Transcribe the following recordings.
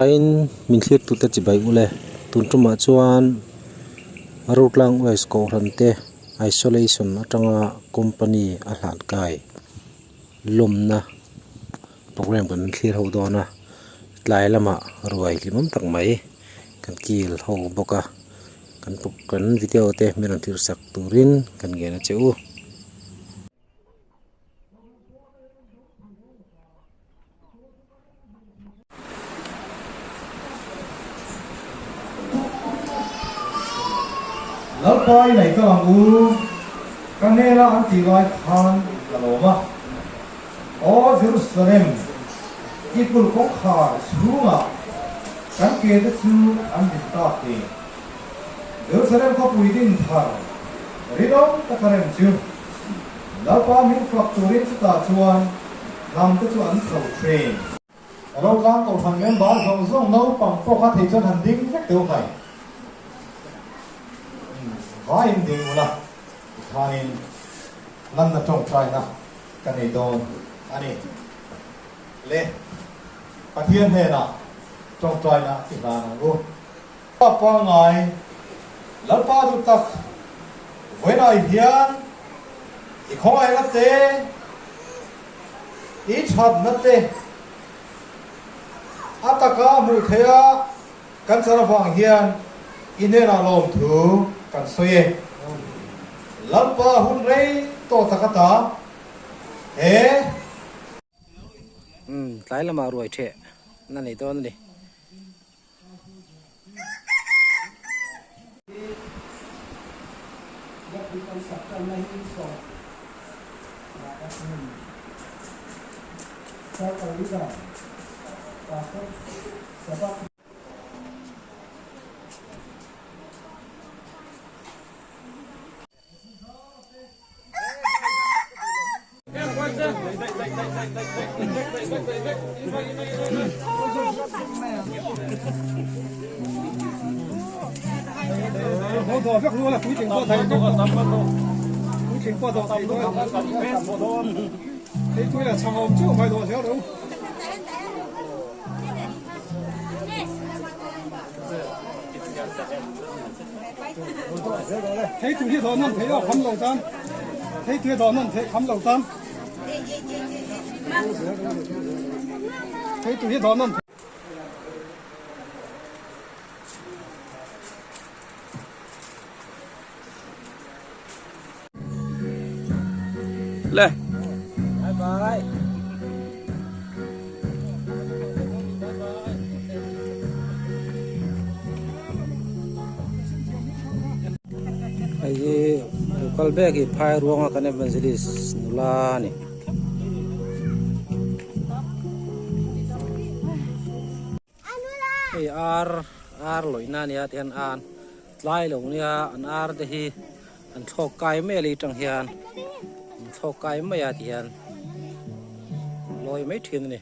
In min thlirtute chibai ule tun tumah chuan Rotlang West Kohhran te isolation atanga company a hlan kai lawmna program kan thlir ho dawn a tlai lamah ruai hlimawm tak mai kan kil ho bawk a kan kan video te min rawn thlir sak turin kan ngen a che u. Lalpa i nei kal ang u, ka hnena an tih lai khan ka lawm a. Aw Jerusalem, i kulh kawngkhar chhungah kan ke te chu an din tak te. Jerusalem khawpui din thar rinawm taka rem chu Lalpa min fak turin chutah chuan hnam te chu an chho thin. Rotlang Kohhran member zawng zawng naupang pawh kha thei chuan han ding vek deuh mai. Vaiin ding ula tikhanin lanna tawngtaina ka nei dawn a ni. Le Pathian hnenah tawngtaina i hlan ang u. Pa pangngai Lalpa duh tak vawiinah hian i khawngaihna te, i thatna te a taka hmuh theih a kan chan avang hian i hnenah lawmthu kan sawi e. Lalpa hun rei tawh tak ata he. Umm tlai lamah ruai theh na nei dawn a ni. Le. Bye bye. Hei hi local bag hi phai ruanga kan evangelist nula a ni. Hei ar ar lawihna a nia tihian an tlai lo nia an ar te hi an thlawk kai mai a lei tang hian an thlawk kai mai a tihian lawi mai thin a ni.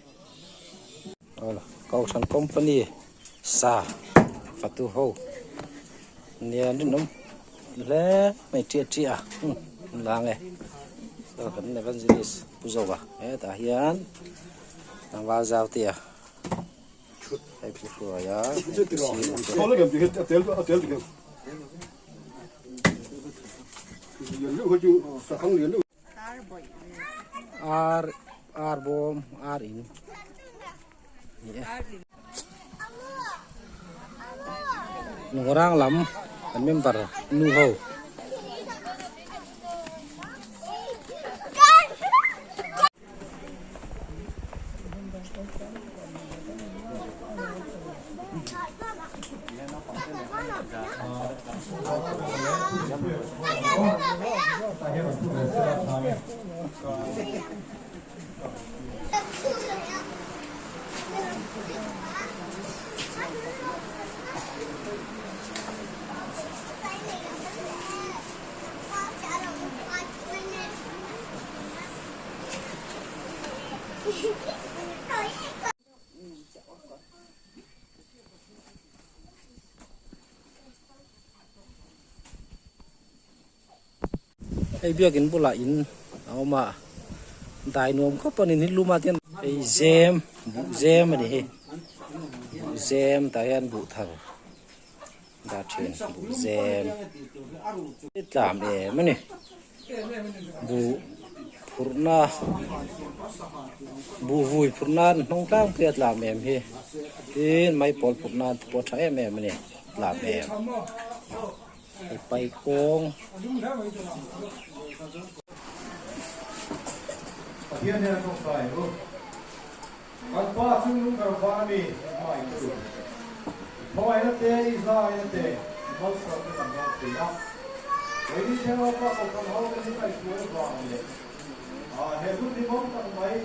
Kohhran company sa fatu ho nia an rinawm hle mai ṭiah ṭiah a an lang e kan evangelist pu zoa hetah hian tlangval zau te a hei pu hruaia Ar ar bawm ar in ni e. Lungurang lam kan member nu ho. Hei biakin bulah in a awm a dai nuam khawp a ni ni luma te hian hei zem buh zem a ni hi. Buhzem tah hian buh thar dah thin buhzem tlam em a ni buh phurhna buh vui phurh nan hnawng tlangpui a tlam em hi tin maipawl phurh nan te pawh a tha em em a ni tlam em hei paikawng. Pathian hian a tawngtai u. Kan Pa chung lung karva a mi hmai ka duh. I khawngaihna te, i zaina te, i malsawmna kan dawng thei a. Keini Thianglapa Kohhran ho te min ngaihtuah vang leh he hun hlimawm tak mai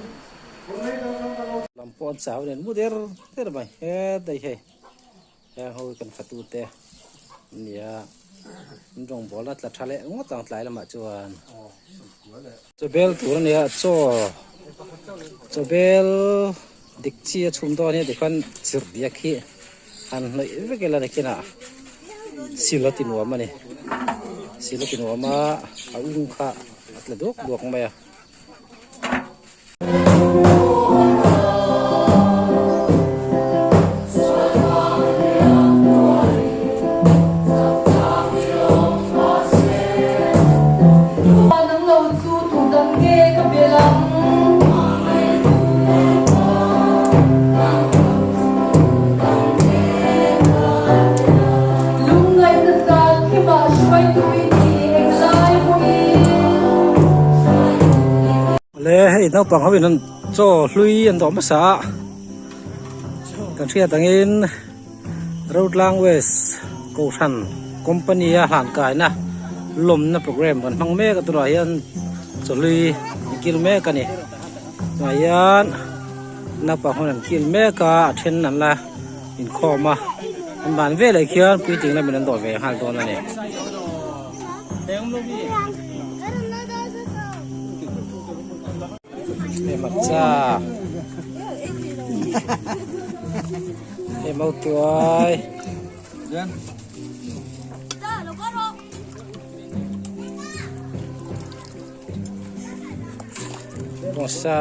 hun rei dang dang kan lo. Lam pawh an chau nen mu der der mai hetlai hei heng ho hi kan fatu te an ni a an rawngbawlna tla tha leh ngawt ang tlai lamah chuan. Chawbel tur a nia chaw chawbel dik chi a chhum dawn hian tikhan chirh diak hi han hnawih vek ila nakinah sil a ti nuam a ni sil a ti nuam a a ung kha a tla duak duak mai a. Nang lo chu tu dang nge ka bel ang? Lungngaihna zan thimah hruaitu i ni englai pawhin. Le hei naupang ho in an chaw hlui an dawh hmasa a kan hriat angin Rotlang West Kohhran Company a hlan kaina lawmna program kan hmang mek a tunah hian chaw hlui an kil mek a ni tunah hian naupang ho in an kil mek a a then an la inkhawm a an ban veleh khian puitling lamin an dawh ve nghal dawn a ni. Hei hmarcha hei mautuai bawngsa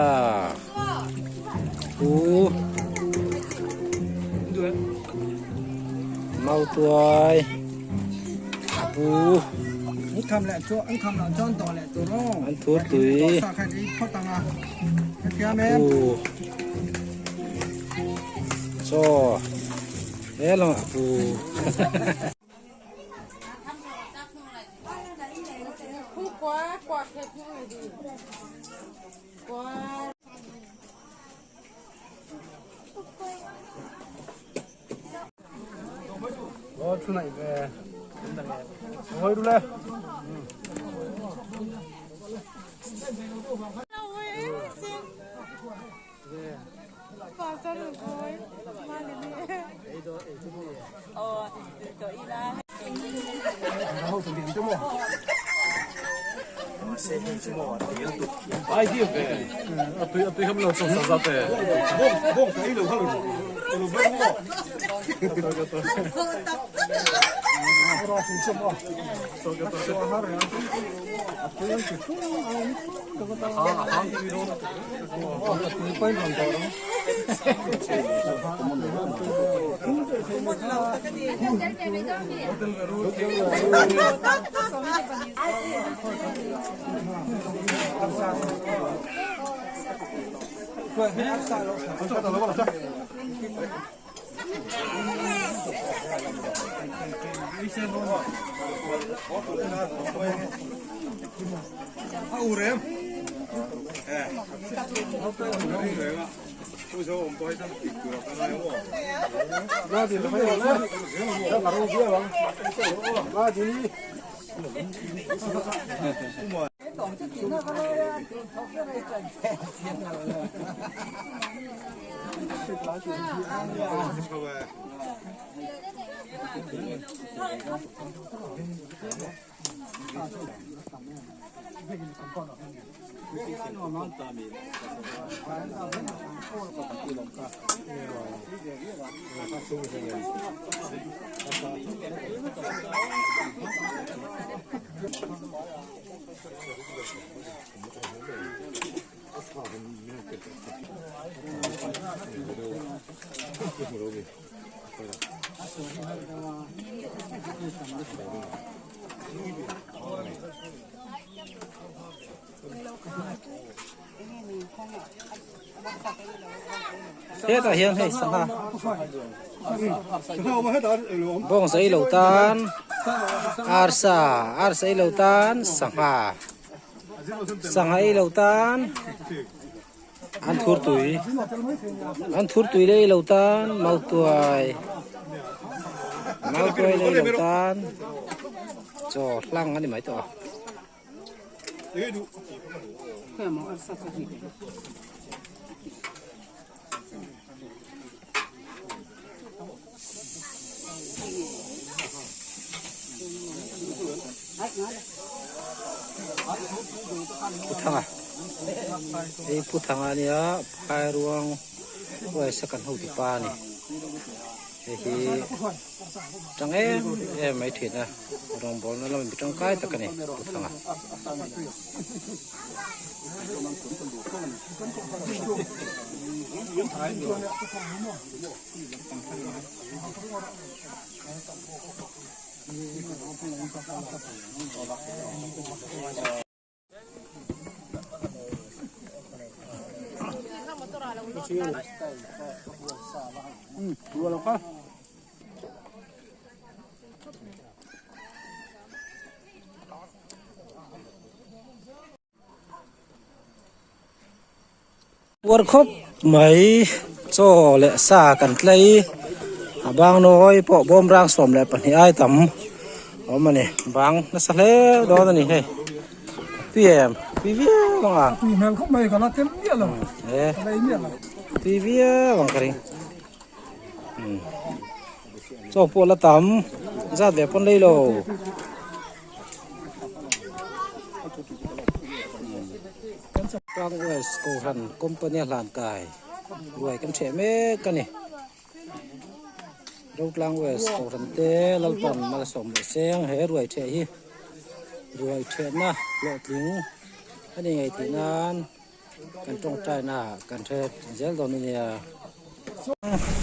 pu mautuai pu an thur tui pu chaw he lamah pu. Hetah hian hei sangha bawngsa ei lo tan arsa arsa ei lo tan sangha sangha ei lo tan an thur tui an thur tui leh ei lo tan mautuai mautuai leh ei lo tan chaw hlang a ni mai tawh a. Pu Thanga hei Pu Thanga a nia Phairuang uaisa kan hotu pa a ni hei hi tang em em mai thin a rawngbawlna lama mi tangkai tak a ni Pu Thanga. Puar khawp mai chaw leh sa kan tlei a bang nawi pawh bawm rang 12 ai tam awm a ni bang nasa hle dawn a ni hei tui em tui viau ang a tui hmel khawp mai ka la tem miah lo ka la ei miah lo tui viau ang ka ring chaw pawh la tam zat ve pawn lei lo. Tlang West Kohhran Company a hlan kai ruai kan ṭheh mek a ni. Rotlang West Kohhran te Lalpan malsawm leh seng he ruai ṭheh hi ruai ṭhehna hlawhtling a ni ngei theih nan kan ṭawngṭaina kan hre zel dawn a nia.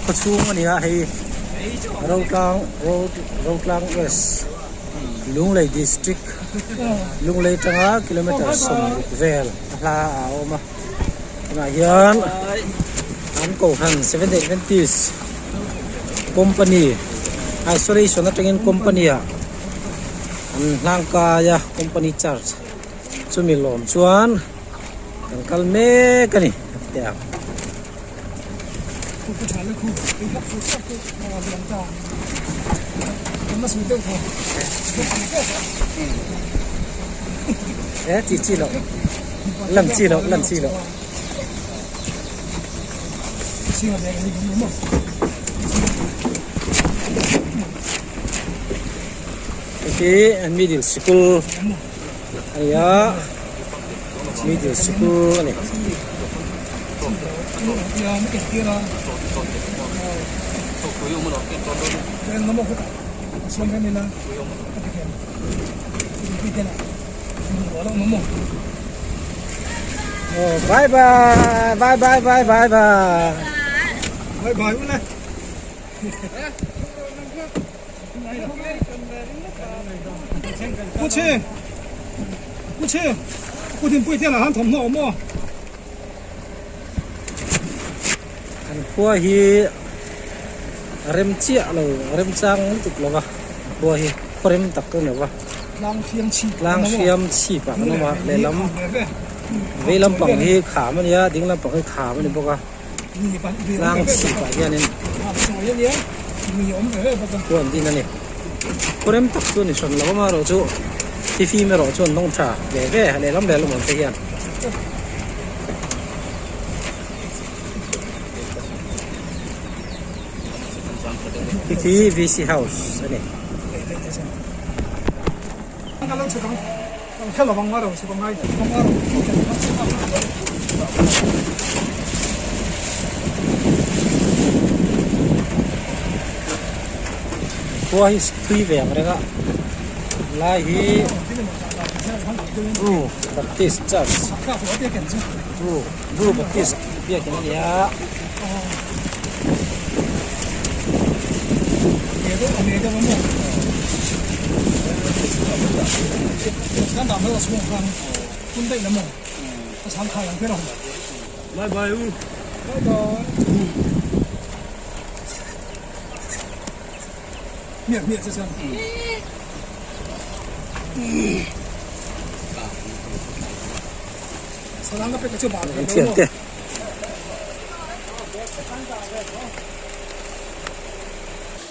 Khawchhung a ni a hei Rotlang Rotlang West Lunglei District Lunglei atanga kilometer 60 vel a hla a awm a tunah hian an kohhran Seventh Day Adventist Company isolation atangin company ah an hlangkai a company church chumi lawm chuan kan kal mek a ni teh ang. E chi chi loh lan chi loh lan chi loh hei hi middle sikul a ni a middle sikul a ni. Aw bye bye bye bye bye bye bye bye bye ule Pu Chhing Pu Chhing Pu Dinpui te lah han thawmhnaw awm aw. Kan khua hi a rem chiah lo a rem chang lutuk lo va a khua hi khaw rem tak ka ni lo va tlang hriam chhip ah kan awm a lehlam vei lampang hi kham a nia ding lampang hi kham a ni bawk a tlang chhip ah hianin khua an din a ni khaw rem tak chu a ni hran lo amaherawhchu thifim erawh chu an dawng tha ve ve lehlam lehlam awm te hian. Khi VC House a ni. Khua hi thui ve ang reng a lai hi Bru Baptist Church Bru Bru Baptist biakin a ni a. Bye bye u. Bye bye. Miah miah che chuan. Saranga pek chu bal Thian te.